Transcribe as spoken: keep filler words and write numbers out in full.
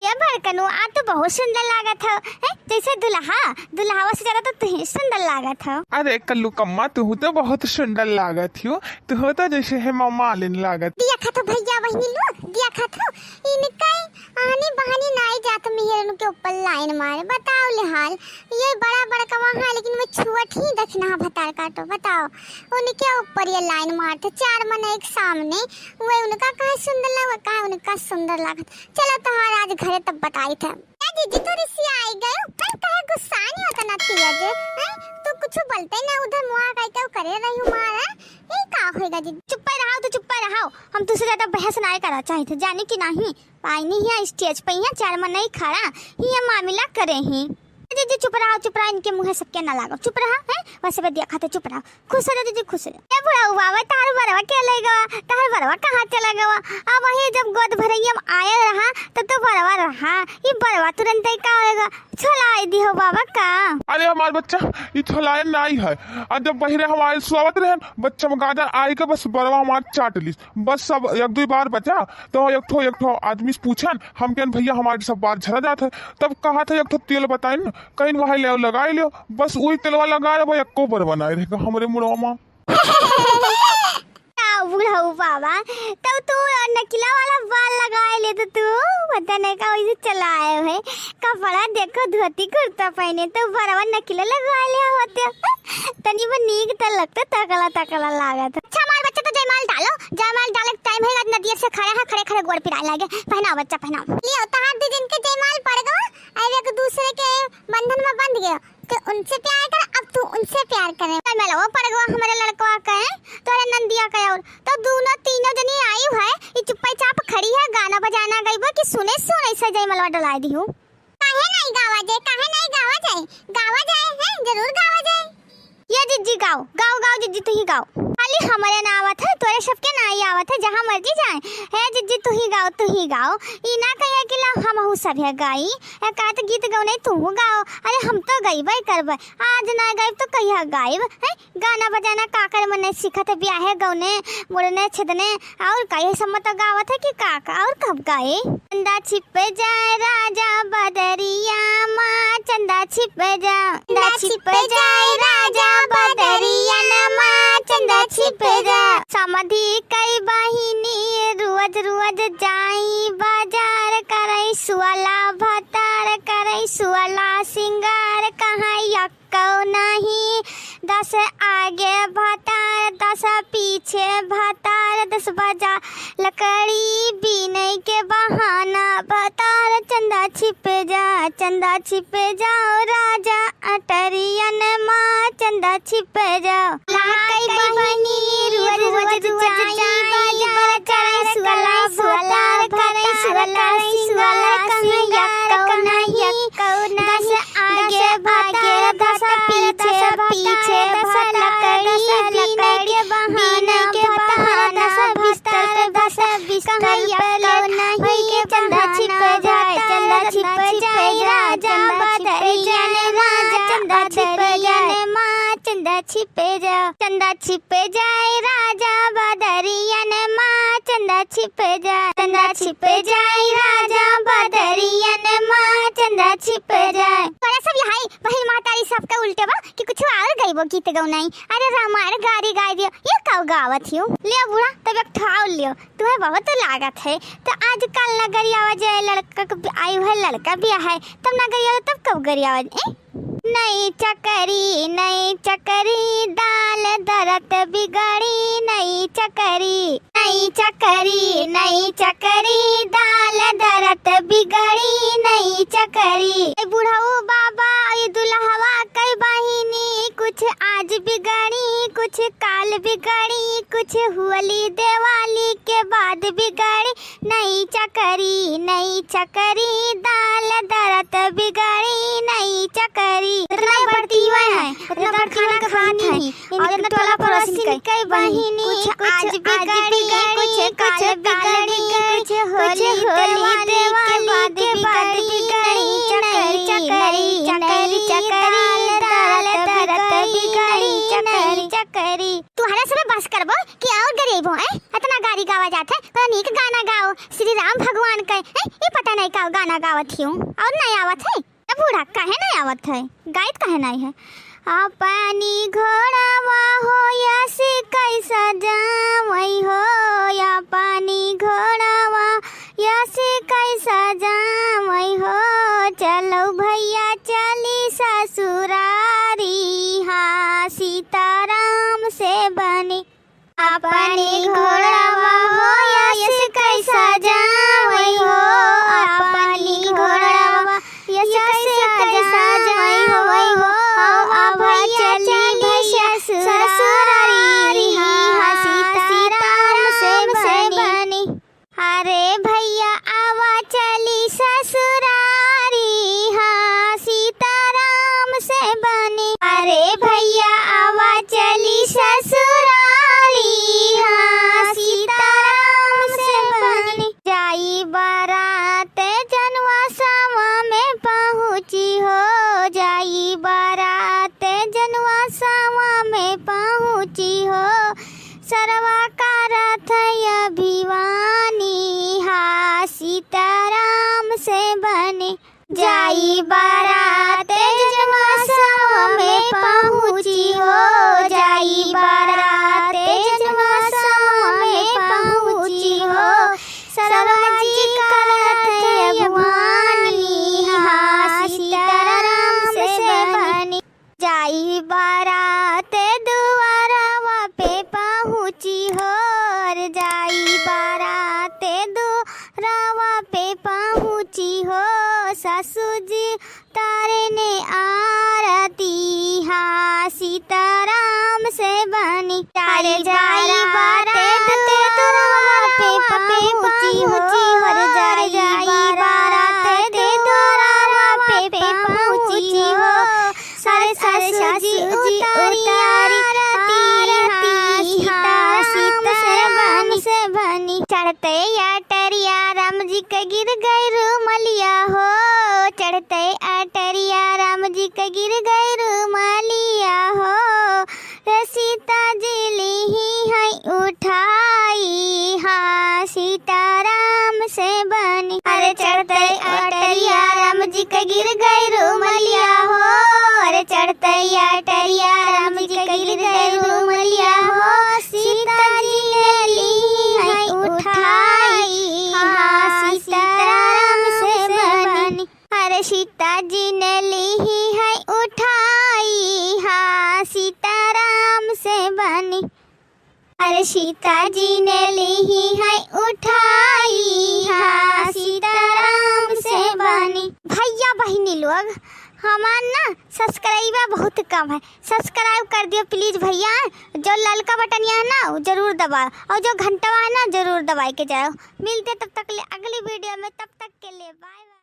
ए बड़कनू, आज तो बहुत सुंदर लागत हो, हैं? जैसे दुल्हा, दुल्हावा से ज्यादा तो तुही सुंदर लागत हो। अरे कल्लू कम्मा, तुहू तो बहुत सुंदर लागत हो, तुहू तो जैसे हेमा मालिनी लागत। दिया खात हो भैया बहिनी लोग, दिया खात हो। इनका आनी बहानी नाई जात मेहरन के ऊपर लाइन मारे, बताओ ले हाल। ये बड़ा बड़कवा है, लेकिन वो छुअत ही दखिनहा भतार काटो, बताओ। उनके ऊपर ये लाइन मारत, चार मनई के सामने, वो उनका कहाँ सुंदर लगा, कहाँ उनका सुंदर लागत। चलो तोहार आज घरे तब बताई थे। ए जीजी, तू रिसियाई गयो, हैं? कहे गुस्सा नहीं होता ना तिया जे, हैं? तू कुछ बोलते ना, उधर मुआ कह के करे रही हूँ मारा, ये का होएगा जीजी? चुप्पे रहाओ, तू चुप्पे रहाओ, हम तुझसे ज्यादा बहस नाई करा चाहित, जानी कि नहीं? पाइनी हिया स्टेज पे हिया चार मनई खड़ा, हिया मामिला करे ही। जीजी चुप रहा, चुप रहा, इनके मुँहे सबके ना लागो, चुप रहा, हैं? वैसे बे दिया खाते चुप रहा, खुश रह जीजी, खुश रह। ए बुढ़ऊ बाबा, तार बरवा के ले गवा, तार बरवा कहाँ चला गवा? अब वही जब गोद भरैया में आया रहा, तब तो बरवा रहा, ये बरवा तुरंत ही का होएगा? छोला आई दी हो बाबा का? अरे हमार बच्चा, ये छोलाए नाई है। और जब बहिरे हम आए सोवत रहन, बच्चा में गाजर आई के बस बरवा हमार चाट लीस। बस सब एक दुई बार बचा, तो एक ठो, एक ठो आदमी से पूछन, हम कहन, "भैया, हमारे सब बार झरा जात है।" तब कहा था, "एक ठो तेल बताइन, कहीं वहाँ ले लगाए लियो।" बस वही तेलवा लगाए, वो एको बार बनाए रहेगा हमरे मुड़वा में। का बुढ़ऊ बाबा, तब तू नकिला वाला बाल लगाए ले तो तू पता नहीं का वैसे चलाए है। कपड़ा देखो, धोती कुर्ता पहने तो बरवा नकिला लगाए ले होते। तनी वो नीक त लगता, तकला तकला लागत। अच्छा, हमार बच्चा तो जयमाल डालो, जयमाल डाले के टाइम है, नदिया से खड़े हैं, खड़े खड़े गोड़ पिराए लागे। पहनाओ बच्चा, पहनाओ। लियो, तहार दीदी के जयमाल पड़ गवा, अब एक दूसरे के बंधन में बंध गयो, तो उनसे प्यार कर, अब तू उनसे प्यार करे। जयमालवा पड़ गवा हमारे लड़कवा के, तोरे नंदिया के, और तो दोनों तीनों जनी आई है, ये चुप्पे चाप खड़ी है, गाना बजाना गईबो कि सुने सुने से जयमालवा डलाए दी हूँ। काहे नहीं गावा जाए, काहे नहीं गावा जाए? गावा जाए, हैं? जरूर गावा जाए। ये जिज्जी गाओ, गाओ, गाओ जिज्जी, तू ही गाओ। खाली हमरे ना आवत है, तोरे सबके ना ही आवत है, जहाँ मर्जी जाए। हे जिज्जी, तू ही गाओ, तू ही गाओ। ई ना कहिए कि ला हमहू सभे गाई। ए, का तो गीत गौने तू गाओ। अरे हम तो गईबे करबे। आज ना गाइब तो कहिया गाइब, हैं? गाना बजाना का करे मने सीखत है, ब्याहे गौने, मुड़ने छेदने, और का यही सब मत गावत है कि का, का और कब गाए? चंदा छिप जाए राजा बदरिया मा, चंदा छिप जा, चंदा छिप जाए राजा बदरिया मा, चंदा छिप जा। समधी कई बहिनी रोज रोज जाई बाजार, करई सुअला भतार, करई सुअला सिंगार, कहाँ यक कौ नहीं, दस आगे भतार, दस पीछे भतार, दस बजा लकड़ी बीने के बहाना भतार। चंदा छिप जा, चंदा छिप जाओ राजा अटरियन मा, चंदा छिप जाओ। लाकई बहिनी रोज रोज जाई बाजार, करई सुअला भतार, करई सुअला सिंगार, कहीं यक कौ नहीं। दस आगे भतार, दस पीछे भतार, दस लकड़ी बीने के बहाना भतार, दस बिस्तर पे, दस बिस्तर पे लकड़ी के बहाना भतार। चंदा छिप जाए राजा बदरिया मा, चंदा छिप जाए, चंदा छिप जाए राजा बदरियन मा, चंदा छिप जाए, चंदा छिप जाए राजा बदरियन मा, चंदा छिप जाए। तोरा सब यहाँ बहिन महतारी सबके उल्टे बा कि कुछ और गईबो गीत गौनाई। अरे रामायण गारी गाय दियो, ये का गावत हियो? लियो बूढ़ा, तब एक ठाव लियो, तुम्हें बहुत लागत है। तो आजकल नगरिया आवा जाए लड़का के बि-, आयु है, लड़का ब्याह है, तब नगरिया आवा, तब कब गरिया आवा जाए? ए? नई चकरी, नई चकरी, दाल दरत बिगड़ी, नई चकरी। नई चकरी, नई चकरी, दाल दरत बिगड़ी, नई चकरी। ए बुढ़ऊ बाबा, ई दुल्हवा कई बहिनी, कुछ आज बिगड़ी, कुछ काल बिगड़ी, कुछ होली दिवाली के बाद बिगड़ी। नई चकरी, नई चकरी, दाल दरत बिगड़ी, नई चकरी। इतना बड़ती हुआ है, इतना बड़ती हुआ खानी है। इनके टोला पड़ोसिन कई बहिनी, कुछ आज बिगड़ी, कुछ काल बिगड़ी, कुछ होली दिवाली के बाद बिगड़ी, नई चकरी, नई चकरी, दाल दरत बिगड़ी, नई चकरी। तुहरा सबे बस करबो कि और गरीब हो, हैं? इतना गारी गावा जात है, पर नीक गाना गाओ, श्री राम भगवान के, हैं, ई पता नहीं का गाना गावत हियो, और नहीं आवत है। ए बूढ़ा, काहे नहीं आवत है? गाइत काहे नहीं है? अपनी घोड़वा हो यस कैसा जावई हो, अपनी घोड़वा यस कैसा जावई हो, चलो भैया चली ससुरारी, हाँ सीताराम से बनी। अपनी घोड़वा हो यस कैसा जावई हो, अपनी घोड़वा यस कैसा जावई हो, अब चली भैया ससुरारी, हाँ सीताराम से बनी। अरे भैया आवा चली ससुरारी, हाँ सीताराम से बनी। अरे भैया आवा चली ससुरारी, हाँ सीताराम से बनी। जाई बारात जनवासवा में पहुँची हो, जाई बारात जनवासवा में पहुँची हो, सरवा करत है अभिवानी, हाँ सीताराम से बनी। जाई बारात जनवासवा में पहुँची हो, जाई बारात जनवासवा में पहुँची हो, सरवा जी करत है अभिवानी, हाँ सीताराम से बनी। जाई बारात दुआरवा पे पहुँची हो, अरे जाई बारात दुआरवा पे पहुँची हो, सासू जी तारे ने आरती, हाँ सीताराम से बनी। अरे जाई बारात दुआरवा पे पहुँची हो, अरे जाई बारात दुआरवा पे पहुँची हो, सारे सासू जी उतारी आरती, हाँ सीताराम से बनी। चढ़ते अटरिया राम जी के गिर गई रुमलिया हो, चढ़ते अटरिया राम जी के गिर गई रुमलिया हो, रे सीता जी लिही है उठाई, हाँ सीताराम से बनी। अरे चढ़ते अटरिया राम जी के गिर गई रुमलिया हो, अरे चढ़ते अटरिया राम जी के गिर गई रुमलिया हो, सीता जी ने लिही है उठाई, हाँ सीताराम से बनी। अरे सीता जी ने लिही है उठाई, हाँ सीताराम से बनी। अरे सीता जी ने लिही है उठाई, हाँ सीताराम से बनी। भैया बहिनी लोग, हमार ना subscriber बहुत कम है, subscribe कर दियो please भैया, जो ललका बटनिया है ना वो जरूर दबाओ और जो घंटवा है ना जरूर दबाए के जाओ। मिलते तब तक ले अगली video में, तब तक के लिए bye bye।